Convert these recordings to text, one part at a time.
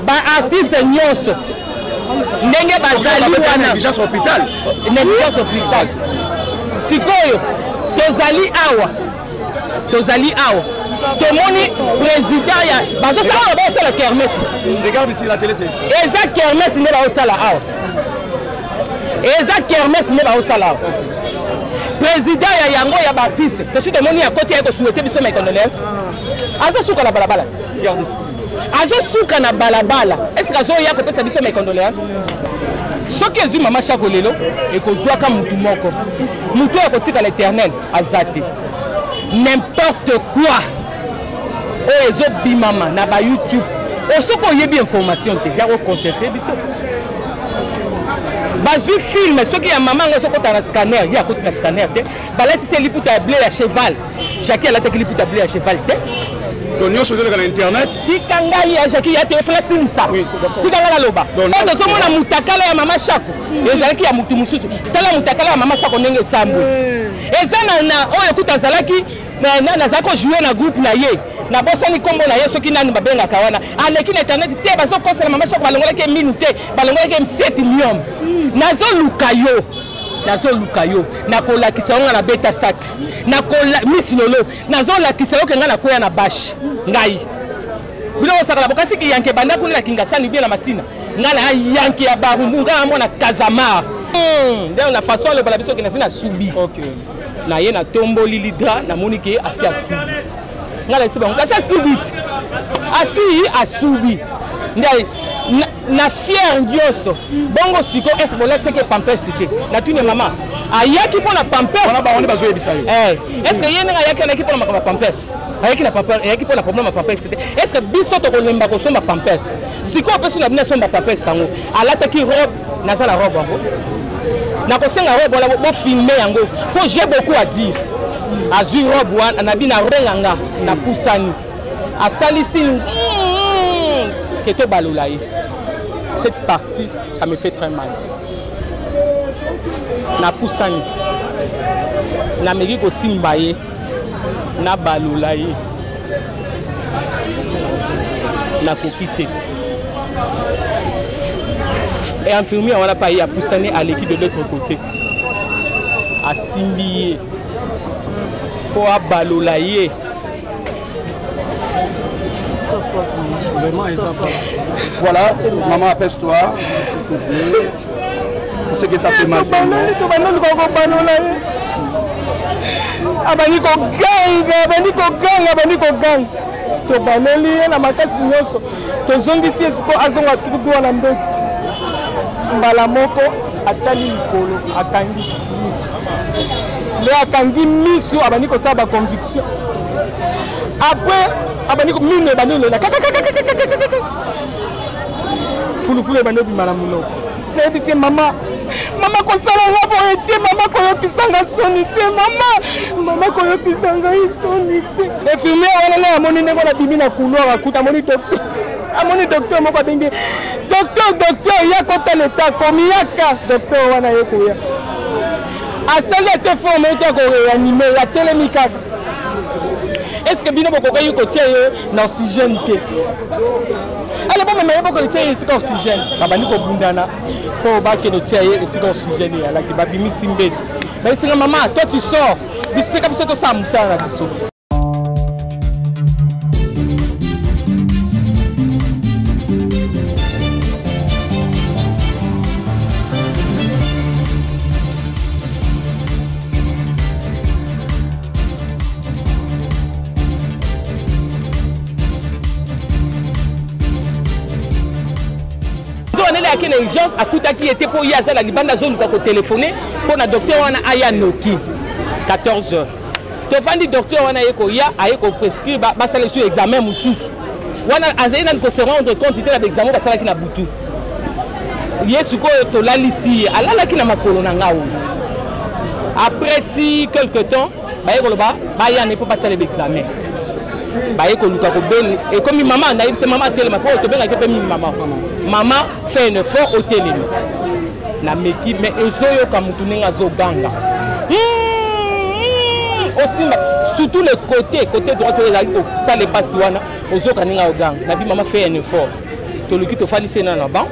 Baartiste nyonso ndenge bazali wana, négligence hôpital, négligence hôpital. Sikoyo tozali awa, tozali awa, tomoni président ya bazosala awa, bazosala kermesse. Regarde ici la télé, c'est ici. Eza kermesse nde bazosala awa, eza kermesse nde bazosala awa. Président ya yango ya baartiste, tosi tomoni akoti, aye kosouhaite biso mes condoléances. Azosuka na balabala te, azosuka na balabala. Est-ce azoya kopesa biso mes condoléances? Soki ezwi mama Shako lelo, ekozwaka mutu moko, mutu oyo akotikala éternel aza te. N'importe quoi oyo ezobimama na bayoutube oyo, soki oyebi information te, ya kocontacte biso. Bazwi film soki ya mama yango, ezokota na scanner, ye akoti na scanner te. Balatisi ye liputa ya bleu ya cheval. Jacki alataki liputa bleu ya cheval te. Donc nyonso ezoleka na internet. Tika ngai ya Jacki ya te, efela silisa. Tika ngai naloba. Oyo tozomona mutakala ya mama Shako ezalaki ya mutu mosusu. Tala mutakala ya mama Shako ndenge esambwe. Eza na oyo kuta azalaki, nazalaki kojoue na groupe na ye, nabosani nkombo na ye, soki nani babengaka wana, aleki na internet te. Bazokosela mama Shako, balongolaki ye minu te, balongolaki ye 7 million. Nazoluka yo, nazoluka yo, nakolakisa yo. Nga nabeta sak nakola misi lolo, nazolakisa yo ke ngai nakwea na bashe. Ngai bino kosakala bokasi kiyanke banda kuna na Kingasani bien na Masina. Ngai na yanke ya Barumbu, ngai namona Kazamar nde na façon alobala biso ke nasi nasubi na ye. Natomboli lidra, namoni ke asi asubi. Ngai nayesi bango kasi asubi ti asi asubi nde na fiere nyonso bongo. Siko ese bolatisaki pampers te? Natuni mama, ayaki mpo na pampers? Bango nde bazoyebisa yo. Est ce que ye ndenge ayaki, anayaki mpo na makambo ya pampers? Ayaki na pampers, ayaki mpo na problème ya pampers te. Est ce que biso tokolemba kosomba pampers? Sikoyo mpe so na bino asomba pampers yango, alataki robe. Naza na robe yango, nakosenga robe wana bofilme yango mpo j'ai beaucoup à dire. Azwi robe wana na bino, arenga nga, napusani, asalisi ke tobalola ye. Cette partie, ça me fait très mal. Napusani, nameki kosimba ye, nabalola ye, nakoki te. Infirmier wana mpe aye, apusani, aleki de l'autre côté, asimbi ye mpo abalola ye. Vraiment, voilà, maman, apaise-toi, s'il te plaît. On sait que ça fait mal tellement. Kobalola ye, abandi koganga, abandi koganga, abandi koganga. Tobaloli ye na makasi nyonso, tozongisi ye. Siko azonga tukutu wana mbeto, mbala moko atali likolo, akangi miso. Le akangi miso, abandi kosala baconvulsion. Après abandi mino ebandi olela, fulufulu ebandi obima na monoko. Nayebisi ye: "Mama, mama, kosala nga boye te. Mama, koyokisa nga soni te. Mama, mama, koyokisa ngai soni te." Infirmier wana ngai amoni ndenge nabimi na couloir, akuta amoni docteur, amoni docteur moko, abengi docteur: "Docteur, ya kotala eta komi, yaka." Docteur wana ye koya, asali ate forme ete akoréanime, atelemi kaka. Est ce que bino bokokaki kotia ye na oxygène te? Ale bomema ye, bokotia ye esika oxygène. Babandi kobundana mpo bakende otia ye esika oxygène eyalaki. Babimisi mbeto, bayesinga: "Mama, toi tu sors, tika biso tosala mosala na biso." Wana ayaki na urgence, akutaki ye te mpo ye aza na libanda, azoluka kotelefone mpo na docteur wana aya noki. 14 heures tovandi, docteur wana aye koya, aye koprescrire, basala lisusu examen mosusu. Wana azali nani kose rendre compte te na baexamen basalaki na butu. Ye sikoyo tolalisi ye, alalaki na makolo na nga oyo. Après ti quelque temps, baye koloba bayane mpo basala baexamen. Baye koluka kobeni, ekomi mama, nayebisa mama atelema mpo tobengaki mpe mingi. "Mama, mama, fait un effort, otelemi." Nameki, mais ezoyoka motu ndenge azoganga, osimba surtout le côté droit oyo ezalaki kosala epasi wana, ozoyoka ndenge azoganga. Nabi: "Mama, fait un effort." Toluki tofandisi ye nano na banc,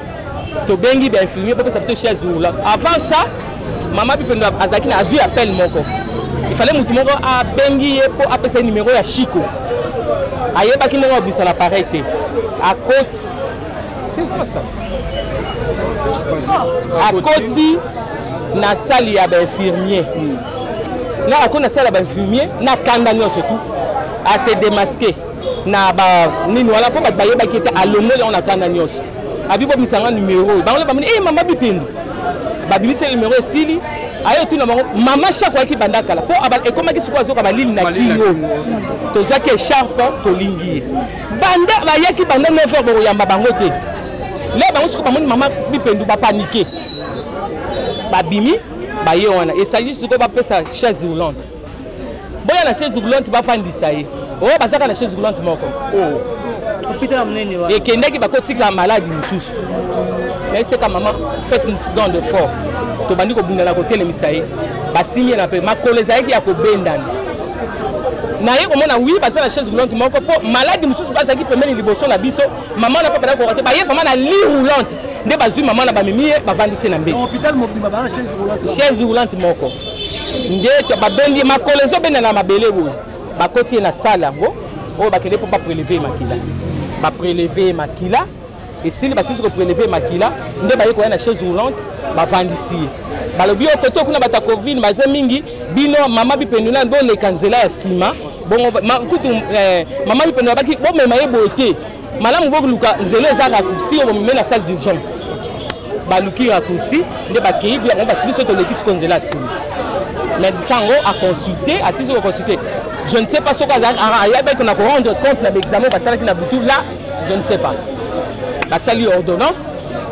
tobengi bainfirmier bopesa biso chaise roulante. Avant ça, mama Bipendo azalaki na azwi appel moko, il fallait motu moko abengi ye mpo apesa ye numero ya Chiko. Ayebaki ndenge abimisa na appareil te, akoti, c'est quoi ça, akoti na salle ya bainfirmier na akoti na salle ya bainfirmier na kanda nyonso tu, ase démasqué na ba nini wana mpo bato bayebaki ete alongoli yango na kanda nyonso. Abi bobimisanga numero oyo, bango bamoni e mama Bipendu, babimisi numero esili, aye otuna bango mama Shako ayaki banda kala mpo ekomaki sikoyo azoka malili na kingo. Tozwaki echarpe, tolingi ye banda bayaki banda 9 heures, bokoyamba bango te. Le bango sikoyo bamoni mama Bipendu, bapanike, babimi baye wana. Esagit sikoyo bapesa chaise roulante, boya na chaise roulante bafandisa ye oyo bazaka na chaise roulante moko. Ekendaki bakotika maladi mosusu nayeseka mama faites don de fort, tobandi kobundana kotelemisa ye, basimbi ye na mpe makolo ezalaki ya kobendana. Naye komona wi baza na chaise roulante moko mpo maladi mosusu bazalaki pembeni liboso na biso. Mama na papa nakoka te, baye vraiment na lit roulante nde bazwi mama na bamemi ye, bavandisi na mbeto, chaise roulante moko nde babendi makolo ezobenda na mabele boye. Bakoti ye na salle yango oyo, bakende mpo baprélever makila. Baprélever makila esili, basilisi koprélever makila nde baye koya na chaise roulante, bavandisi ye. Balobi oyo kote kuna bato ya Covid baza mingi, bino mama Bipendu na boleka nzela ya nsima. Bongo kutu mama Bipendu abaki bomema ye boye te, malamu boluka nzela eza raccourci oyo bomeme na salle d'urgence. Baluki raccourci nde bakei yango, basi biso toleki siko nzela ya nsima. Médecin yango aconsulte, asisi koconsulte, je ne sais pas soki ayabaki na korendre compte na baexamen basalaki na butu là, je ne sais pas. Basali ordonnance,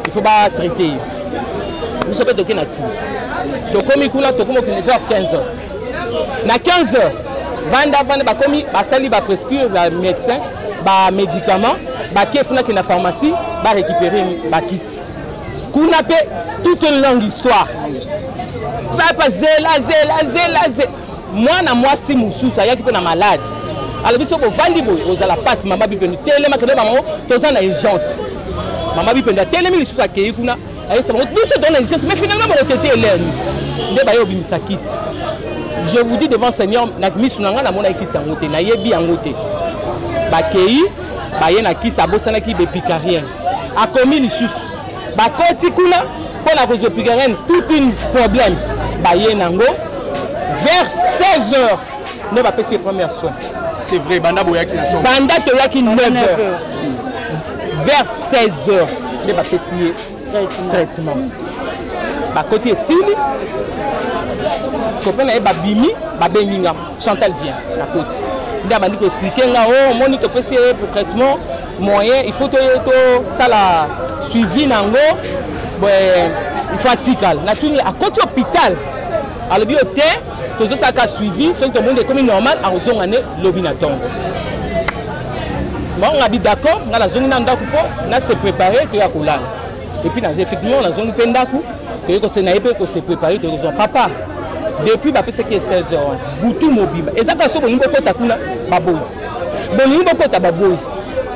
il faut batraite ye. Biso mpe toke na nsima, tokomi kuna, tokomi okende vers 15 heures. Na 15 heures vanda vanda, bakomi, basali baprescrire bamédecin bamédicament, bake funaki na pharmacie barécupérer bakisi. Kuna mpe toute une longue histoire, papa zela zela zela zela. Mwana mwasi mosusu ayaki mpe na malade, alobi soki ovandi boye ozala mpasi. Mama Bipendu telema, kende bango, toza na urgence. Mama Bipendu atelemi lisusu, akei kuna, ayebisa bango biso toza na urgence, mais finalement bakotete eleni nde baye obimisa kisi. Je vous dis devant Seigneur, na misu na ngai namonaki kisi yango te, nayebi yango te. Bakei baye na kisi, abosanaki bepicarien, akomi lisusu, bakoti kuna mpo na kozwa picarien, toute une problème. Baye nango vers 16 heures nde bapesi ye première soin. C'est vrai, banda boyaki na ntongo? Banda toyaki 9 heures, vers 16 heures nde bapesi ye traitement. Bakoti, esili, copain na ye babimi, babengi nga, Chantal vient. Nakoti nde abandi koexpliquer nga o omoni topesi ye traitement moyen, il faut tosala suivi nango, il faut atikala. Natuni akoti hôpital, alobi yo te, tozosalaka suivi, soki tomoni ekomi normal akozonga nde lobi na ntongo. Bon, ngabi d'accord, nga nazongi na ndako mpo na se préparer, toya kolala. Et puis effectivement nazongi mpe ndako, toyei kose na ye mpe kose préparer, toyei kozwa papa. Depuis bapesaki ye 16 heures wana, butu mobimba eza kaka so bolingi bokota kuna baboyi, bolingi bokota baboyi.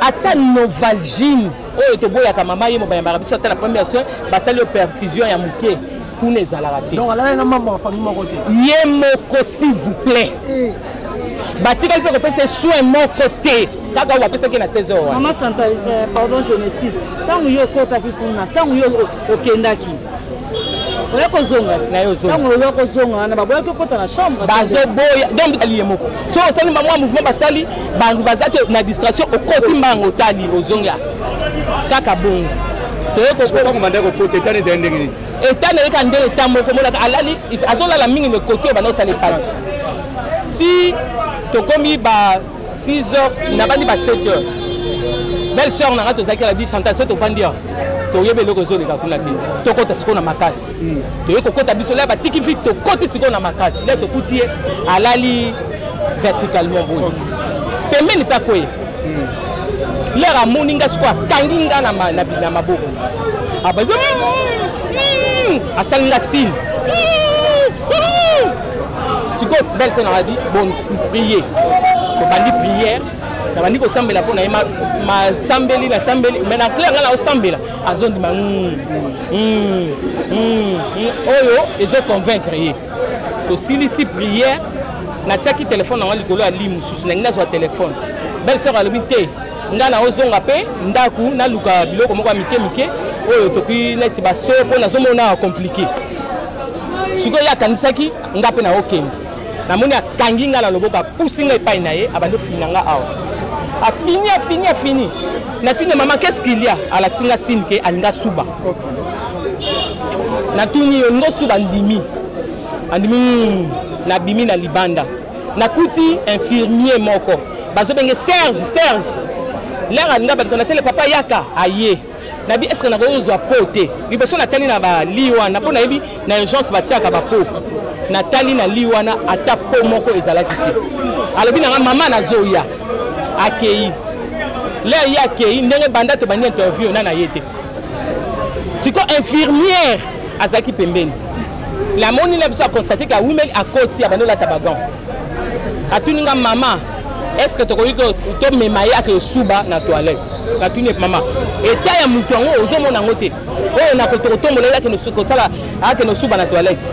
Ata Novalgine oyo toboyaka, mama ye mobayambaka biso, ata na première soin basali yo perfusion ya moke, kuna ezalaka te. Donc alala na membre ya famille moko te? Ye moko, s'il vous plaît. Batikali mpe kopesa soin moko te, kaka oyo bapesaki na 16 heures wana. Mama Chantal, pardon, je m'excuse, ntango yo okotaki kuna, ntango yo okendaki, oya kozonga, ntango oya kozonga wana baboyaki okota na chambre? Bazoboya, donc ali ye moko so osali mwa mouvement, basali bantu baza te na distraction, okoti mbango, otali, ozonga kaka bongo. Toyekotango banda kokota, etani ezali ndenge nini? Eta na ye kaka ndenge eta moko, omonaka alali, azolala mingi, me kote oyo banda osala epasi ti tokomi ba 6 heures, nabandi ba 7 heures. Belle sœur na nga tozalaki alabi, Chantal, so tovandi awa, toyebi eloko ezoleka kuna te, tokɔta sikoyo na makasi. Toye kokɔta biso le batiki vite, tokɔti sikoyo na makasi, le tokuti ye alali verticalement boye pembeni mpe akweye. Lere amoni nga sikoyo, akangi nga na maboko, abazi, asali nga signe. Sikoyo belle sœur na nga di bon si prier, tobandi prière. Nabandi kosambela mpo na ye, masambeli nasambeli, mais na clair ngai naosambela, azondima oyo ezoconvaincre ye. Tosilisi prière, natiaki telefone nango likolo ya li mosusu, nangi nazwa telefone. Belle sœur alobi te, ngai naozonga mpe ndako, naluka biloko moko ya mike mike oyo toki neti baso, mpo nazomona compliqué. Sikoyo ye akanisaki nga mpe naokende. Namoni akangi nga na loboko, apusi nga epai na ye, abandi ofina nga awa, afini, afini, afini. Natuni: "Mama, qu'est-ce qu'il y a?" Alakisi nga signe ke alinga suba. Natuni yo: "Ngo suba?" Ndimi, andimi. Nabimi na libanda, nakuti infirmier moko bazobenge Serge. Serge lere alinga bato na tele: "Papa, yaka." Aye, nabi: "Est-ce nakoki kozwa po te?" Liboso natali na bali wana, mpo nayebi na urgence batiaka bapo. Natali na li wana, ata po moko ezalaki te. Alobi nanga: "Mama, nazoya." Akei. Lere ye akei, ndenge banda tobandi interview na ye te. Siko infirmière azalaki pembeni, namoni na biso, aconstate ke awumeli, akoti, abandi olata bagants. Atuni nga: "Mama, est ce que tokoki tomema ye ake esuba na toilette?" Natuni: "Mama, eta ya motu yango ozomona yango te, oyo na kotombola ye akende kosala, akende osuba na toilette?"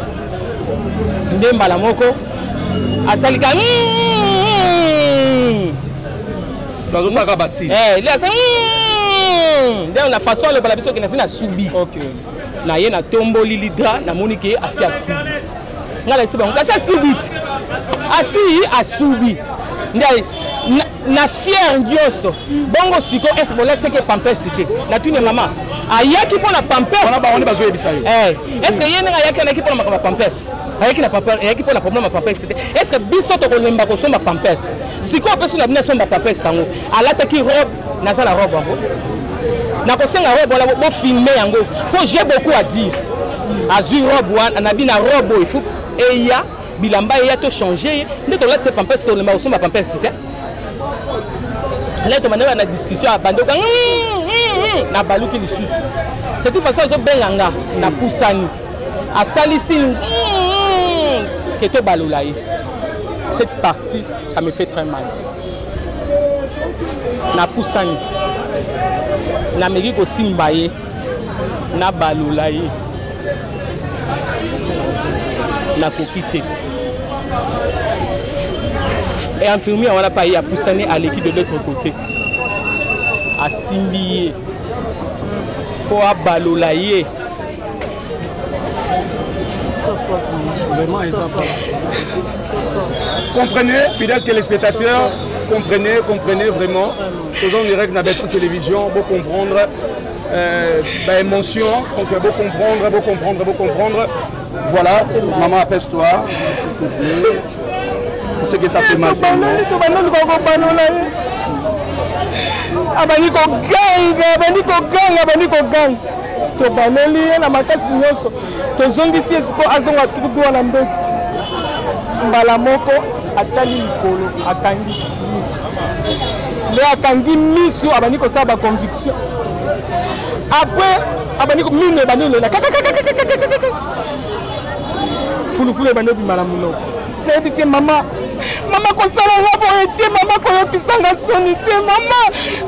Nde mbala moko asalika. Bazosalaka basili. Nde na façon alobala biso okende, asi nasubi na ye. Natomboli lidra, namoni ke asi asubi. Ngai nayesi bango kasi asubi ti asi asubi nde na fière nyonso bongo. Siko ese bolatisaki pampers te? Natuni: "Mama, ayaki mpo na pampers?" Bango nde bazoyebisa yo. Est ce que ye ndenge ayaki, anaki mpo na makambo ya pampers? Ayaki na pampers, ayaki mpo na problème ya pampers te. Est ce que biso tokolemba kosomba pampers? Sikoyo mpe so na bino asomba pampers yango, alataki robe, naza na robe yango, nakosenga robe wana bofilme yango mpo j'ai beaucoup à dire. Azwi robe wana, nabi na robe oyo ifu eya bilamba eya, tochange ye nde tolatisa pampers. Tolemba kosomba pampers te. Nde tobandaki na discussion ya bandoka, nabaluki lisusu. C'est toute façon azobenga nga, napusani, asalisi ke tobalola ye. Cette partie, ça me fait très mal. Napusani, nameki kosimba ye, nabalola ye, nakoki te. Infirmier wana mpe aye, apusani, aleki de l'autre côté, asimbi ye mpo abalola ye. Vraiment, eza pas. Comprenez, fidèles téléspectateurs, comprenez, comprenez vraiment. Faisons direct na Betro Télévision, pour comprendre bah, émotion, donc beau comprendre, beau comprendre, beau comprendre. Voilà, maman, apaise-toi, s'il te plaît. On sait que ça fait mal tellement. Abandi koganga, abandi koganga, abandi koganga. Tobaloli ye na makasi nyonso, tozongisi ye. Siko azonga tukutu na mbeto, mbala moko atali likolo, akangi miso. Nde akangi miso, abandi kosala baconvulsions. Après abandi mino ebandi olela kakakakakakakaka, fulufulu ebandi obima na monoko. Nayebisi: "Mama, mama, kosala nga boye te. Mama, koyokisa nga soni te. Mama,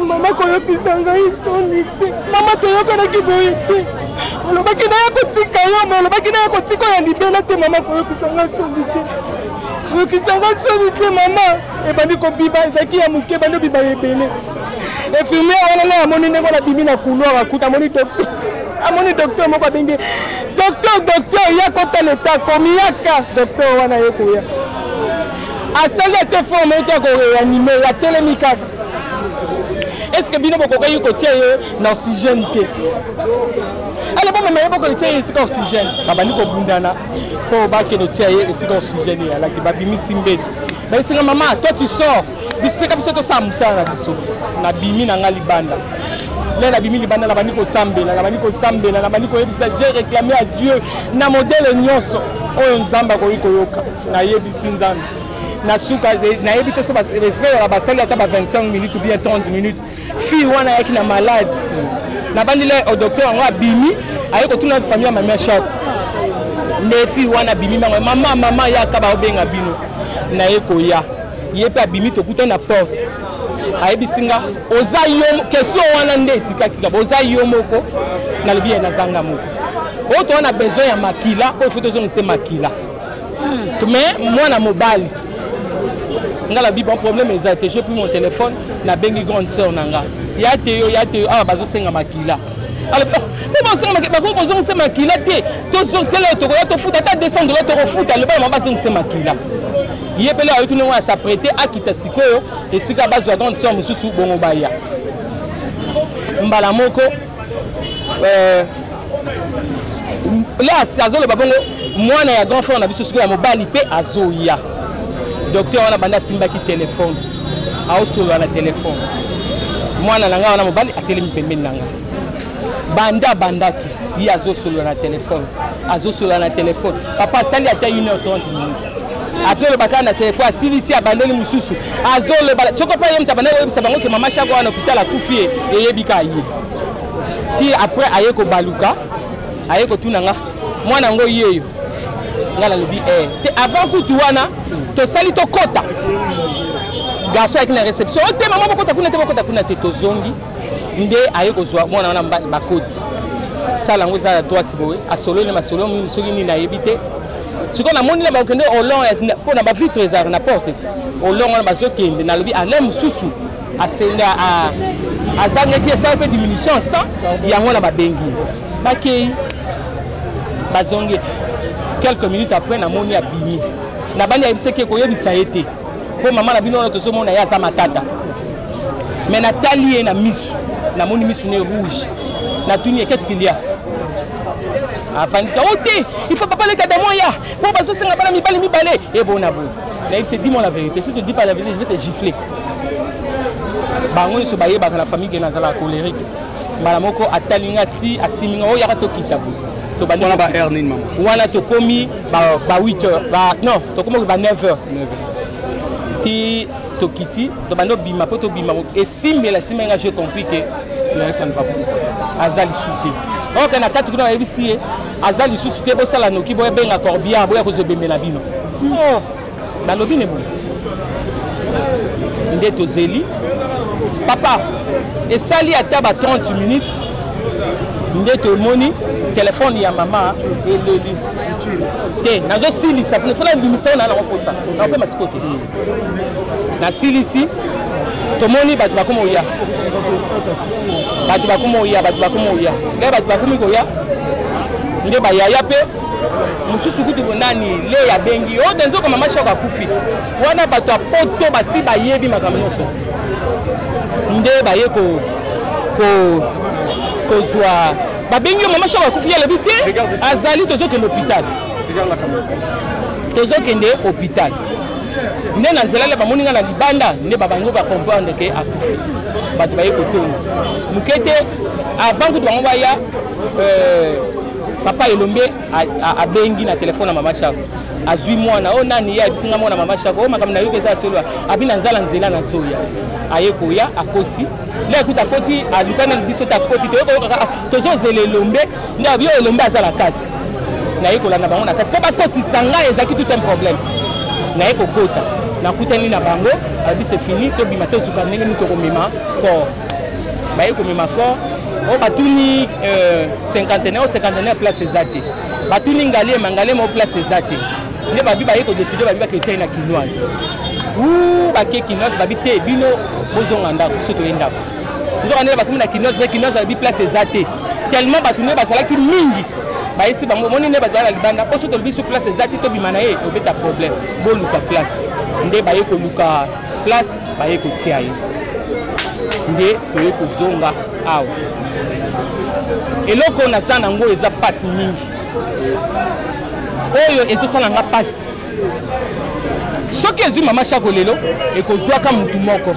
mama, koyokisa ngai soni te. Mama, toyokanaki boye te. Olobaki naya kotika yo, ma olobaki naya kotika oyo ya libela te. Mama, koyokisa nga soni te, koyokisa nga soni te, mama." Ebandi kobiba, ezalaki ya moke, ebandi obiba ebele. Infirmière wana ngai amoni ndenge wana, abimi na couloir, akuta, amoni docteur, amoni docteur moko, abengi docteur: "Docteur, ya kotala eta komi, yaka." Docteur wana ye koya, asali ate forme ete ya koréanimer, atelemi kaka: "Est ce que bino bokokaki kotia ye na oxygène te? Ale, bomema ye, bokotia ye esika oxygène." Babandi kobundana mpo bakende otia ye esika oxygène eyalaki. Babimisi mbeli, bayesinga: "Mama, toi tu sors, tika biso tosala mosala na biso." Nabimi na nga libanda. Le nabimi libanda, nabandi kosambela, nabandi kosambela, nabandi koyebisa, j'ai réclamé à Dieu na modèle nyonso oyo Nzambe akoki koyoka. Nayebisi Nzambe. Na suka, nayebi te so frère basali ata ba 25 minutes ou bien 30 minutes, fille wana ayaki na malade. Nabandi le docteur yango abimi, aye kotuna famille ya mama Shako. Nde fille wana abimi mango: "Mama, mama, yaka, baobenga bino." Naye koya, ye mpe abimi, tokutani na porte. Ayebisi nga oza yo, question wana nde etikaki kaka oza yo moko. Nalobi ye nazanga moko, oyo toza na besoin ya makila, oyo faut tozongisa makila. Mais mwana mobali nga labi, bon, problème eza te. J'ai pris mon téléphone, nabengi grande sœur na nga: ya te yo, ya te yo, awa bazosenga makila. Alobi: oh, mpe bazosenga makila, bakoki kozongisa makila te. Tozokele, tokoya tofuta ata 200 $, tokofuta. Loba mama bazongisa makila. Ye pele ayoki ndenge as'apprêter akita sikoyo esika bazwa grande sœur mosusu. Bongo baya mbala moko, le azoloba bongo, mwana ya grand frère na biso sikoyo ya mobali mpe azoya. Docteur wana banda asimbaki telefone, aosolola na telefone. Mwana na ngai wana mobali atelemi pembeni na ngai. Banda abandaki, ye azosolola na telefone, azosolola na telefone. Papa asali ata 1 heure 30 minutes azoloba kaka na telefone. Asilisi, abandeli mosusu, azoloba. Soko mpe ye moto abandaki koyebisa bango ke mama Shako wana hôpital akufi, ye eyebi kaka ye ti. Après aye kobaluka, aye kotuna nga: mwana yango yeyo? Nga nalobi eh te. Avant kutu wana tosali, tokɔta, garçon ayaki na réception: o te mama, bokɔta kuna te, bokɔta kuna te. Tozongi nde aye kozwa mwana wana. Bakoti sala yango eza ya droite boye, asololi na masolo mingi, soki nini nayebi te. Sikoyo namoni na bakokende olon mpo na bavitre ezalaka na porte te. Olon wana bazokende, nalobi ale mosusu asenga azangaki, esala mpe diminution sang yango. Na babengi, bakei, bazongi. Quelques minutes après namoni abimi. Nabandi ayebisaki koyebisa ye te mpo mama na bino wana tozomona ye aza matata. Mais natali ye na misu, namoni misu ne rouge. Natuni ye: qu'est-ce qu'il y a? Avandi o te, il faut papa leka damo ya mpo bazosenga bana mibali mibale ebona boye. Nayebisi: dis moi la vérité, si tu dis pas la vérité, je vais te gifler. Bango nyonso bayebaka na famille ke nazalaka colérique. Mbala moko atali nga ti asimi nga: oyo yaka tokita boye. Tobandi wana ba heure nini, mama? Wana tokomi ba 8 heures ba, non, tokomi ba 9 heures. Ti tokiti, tobandi obima mpo tobima, esimbela esimbi nga, j'ai compris ke ça ne va pas. Aza lisusu te. Oke na kati kuna, bayebisi ye aza lisusu te, bosala noki, boyebenga corbillard, boya kozobemela bino. Oh, balobi ne boye nde tozeli. Papa, esali ata ba 30 minutes nde tomoni telefone ya mama eleli te. Nazosilisa, fona ebimisa oyo naa nango mposa, nakopema siko te. Nasilisi, tomoni bato bakoma oya, bato bakoma oya, bato bakoma oya. Nde bato bakomi koya nde bayaya mpe mosusu kutu nani le abengi oyo te, nzoka mama Shako akufi. Wana bato ya poto basi bayebi makambo nyonso nde baye kozwa. Babengi yo mama Shako akufi, ye alobi te, azali, tozokende hôpital, tozokende hôpital. Nde na nzela le bamoni nga na libanda, nde babango bacomprendre ke akufi. Bato baye kotonga moke te. Avant kutu bango baya, papa Elombe abengi na telefone na mama Shako, azwi mwana oyo nani, ye ayebisinga mwana mama Shako oyo makambo nayoki eza solo. Abi na nzala nzela nazoya. Aye koya, akoti nde akuti, akoti, aluka nani biso te, akoti, toyokoyokaka tozozela Elombe. Nde abi oyo Elombe aza na kati. Naye kolanda bango na kati mpo bakotisa ngai, ezalaki tout un problème. Naye kokota, nakutani na bango, alobi: c'est fini, tobima, tozuka ndenge nini tokomema corps. Baye komema corps oyo, batuni cinquantenaire, oyo cinquantenaire place eza te. Batuni Ngaliema, Ngaliema oyo place eza te. Nde babi baye kodécider, babi baketia ye na Kinoise. U bake Kinoise, babi te, bino bozonga ndako, biso toye ndako. Nzoka nde bakomi na Kinoise mpe Kinoise babi place eza te, tellement bato nde bazalaki mingi. Bayesi bango: omoni nde bato baa na libanda, mpo so tolobi so place eza te, tobima na ye, obeta problème, boluka place. Nde baye koluka place, baye kotia ye, nde toye kozonga awa. Eloko naza nango eza mpasi mingi, oyo ezosala nga mpasi. Soki ezwi mama Shako lelo, ekozwaka mutu moko,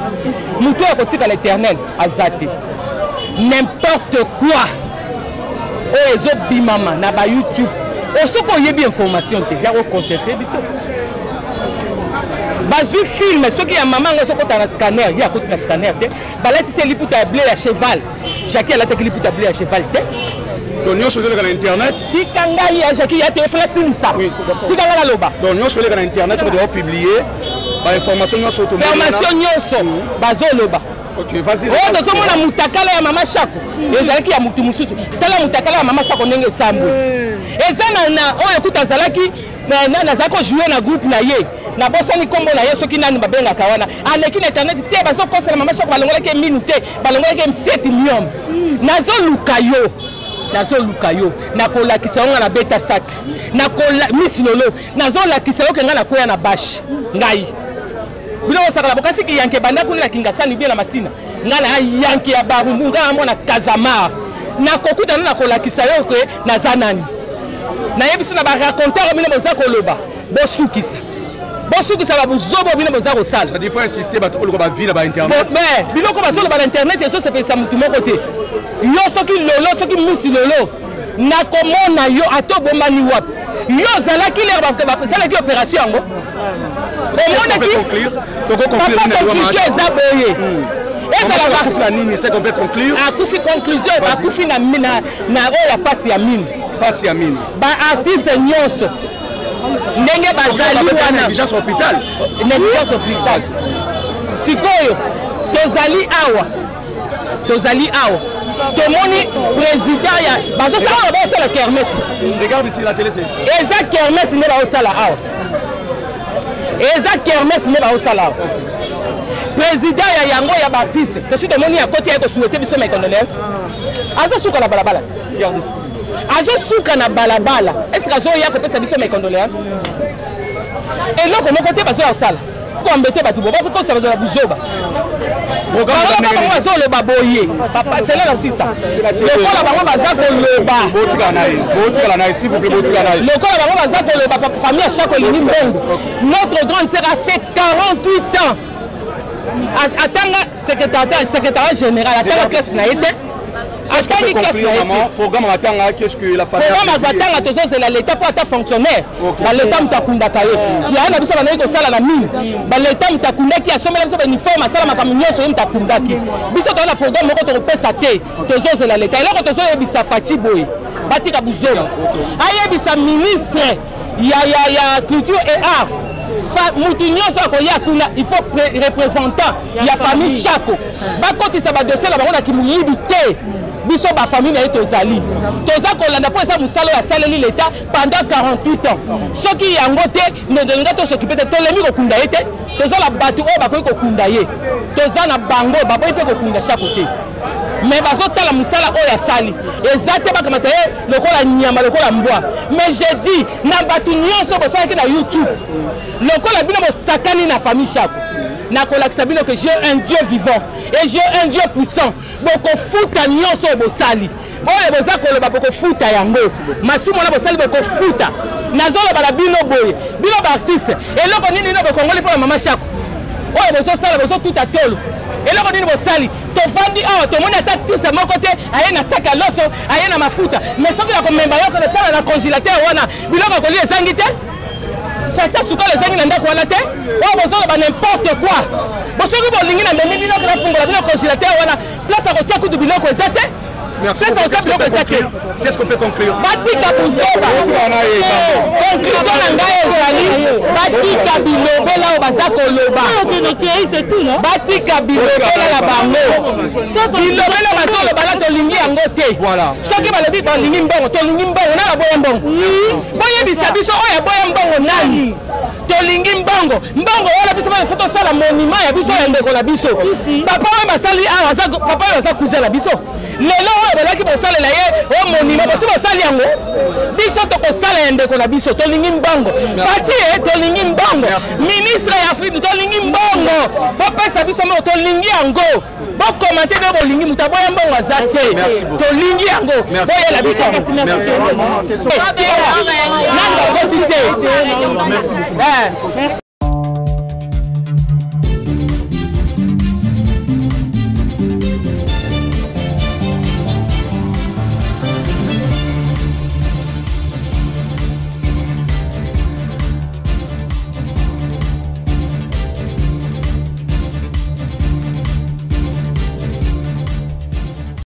mutu oyo akotikala éternel aza te. N'importe quoi oyo ezobimama na bayoutube oyo, soki oyebi information te, ya kocontacter biso. Bazwi film soki ya mama yango, ezokota na scanner, ye akoti na scanner te. Balatisi ye liputa ya bleu ya cheval. Jacki alataki liputa bleu ya cheval te. Donc nyonso ezoleka na internet. Tika ngai ya Jacki ya te, efala silisa, tika ngai naloba. Donc nyonso eleka na internet, soki opublier bainformation nyonso. Formation nyonso bazoloba. Oyo tozomona mutakala ya mama Shako ezalaki ya mutu mosusu. Tala mutakala ya mama Shako ndenge esambwe. Eza na oyo kuta azalaki nazalaki kojouer na groupe na ye, nabosani nkombo na ye, soki nani babengaka wana, aleki na internet te, bazokosela mama Shako, balongolaki ye minu te, balongolaki ye 7 myome. Nazoluka yo, nazoluka yo, nakolakisa yo. Nga nabeta sak Miss Lolo, nazolakisa yo ke ngai nakwea na bashe. Ngai bino bosakala bokasi yanke banda kuna na Kingasani bien na Masina. Ngai na yanke ya Barumbu, ngai na mwana Kazamar, nakokutana, nakolakisa yo ke naza nani. Nayebi so na baraconteur bino boza koloba, bosukisa, bosukisa babuzobo bino boza kosala. Biloko bazoloba na internet ezosepelisa motu moko te. Yo soki Lolo, soki Miss Lolo, nakomona yo ata obombani wapi. Yo ozalaki lere basalaki opération yango, omonaki. Papa, conclusion eza boye. Ezalaakufi, conclusion, akufi na oyo ya pasi ya mine. Pasi ya mine. Baartiste nyonso ndenge bazali wana, négligence hôpital. Négligence hôpital. Sikoyo tozali awa, tozali awa, tomoni président ya bazosala awa, bazosala kermesse. Regarde ici, la télé, c'est ici. Eza kermesse nde bazosala awa, eza kermesse nde bazosala awa. Président ya yango ya baartiste, tosi tomoni ya koti, ya kosouhaiter biso mes condoléances, azosuka na balabala, azosuka na balabala. Est-ce azoya kopesa biso mes condoléances? Eloko moko te bazoya kosala, koambete bato bo bakokosa bato na buzoba. Bango bazoloba boye, sela na osisa lokola bango baza koloba, lokola bango baza koloba, famille ya Chaque olingi mbongo. Notre grande sœur a fait 48 ans, atanga secrétaire général, atanga classe na ye te, atangi classe na ye te. Programme atanga, qu'est-ce que la famille? Programme atanga, tozozela leta mpo ata fonctionnaire baleta moto akundaka ye. Yaya na biso bandaki kosala na mine, baleta moto akundaki, asombela biso bauniforme, asala makambo nyonso, ye moto akundaki biso. Toza na programme moko tokopesa te, tozozela leta. Eloko tozoyebisa Fatshi boye, batika buzoba, ayebisa ministre ya culture et art, mutu nyonso akoya kuna, il faut représentant ya famille Chako bakotisa badossier na bango na kimuyibi te. Biso bafamille na ye tozali, toza kolanda mpo eza mosala oyo asaleli leta pendant 48 ans. Soki yango te, ndolinga tos'occuper te, tolembi kokunda ye te. Toza na bato oyo bakoki kokunda ye, toza na bango baboyi mpe kokunda Chako te, mais bazotala mosala oyo asali eza te, bakamata ye lokola nyama, lokola mbwa. Mais je dis na bato nyonso bosalaki na YouTube, lokola bino bosakani na famille Chako, nakolakisa bino que j'ai un Dieu vivant et j'ai un Dieu puissant. Bokofuta nyonso oyo bosali, oyo boza koloba, bokofuta yango. Masumu wana bosali, bokofuta. Nazoloba na bino boye, bino baartiste, eloko nini nino bokongoli mpona mama Shako oyo bozosala, bozotuta tolo? Eloko nini bosali? Tovandi awa, tomoni ata artiste moko te aye na saki ya loso, aye na mafuta. Mais soki na komemba yo tala na congélateur wana, biloko ya kolia ezangi te, sachet sukala ezangi na ndako wana te. Oyo bozoloba n'importe quoi. Bosoki bolingi, na memi bino, nafungola bino congélateur wana, place ya kotia kutu biloko eza te, place ya kotia biloko eza te. Qu'est-ce qu'on peut conclure? Batika buzoba. Conclusion na ngai ezali, batika bilobela oyo baza koloba, batika bilobela na bango, bilobela bazoloba na tolingi yango te. Soki balobi balingi mbongo, tolingi mbongo. Na baboya mbongo, boyebisa biso oyo aboya mbongo nani? Tolingi mbongo. Mbongo wana, biso bana, faut tosala monument ya biso, ya ndeko na biso. Papa oyo basali awa, papa oyo aza cousin na biso. Lelo oyo bazalaki kosalela ye o monument, bosi bosali yango, biso tokosala ya ndeko na biso. Tolingi mbongo, Fatshi ye, tolingi mbongo. Ministre ya Afrique, tolingi mbongo, bopesa biso mbongo, tolingi yango. Bocommenter nde bolingi, moto aboya mbongo aza te. Tolingi yango, boyela biso yango. Nani bakoti te?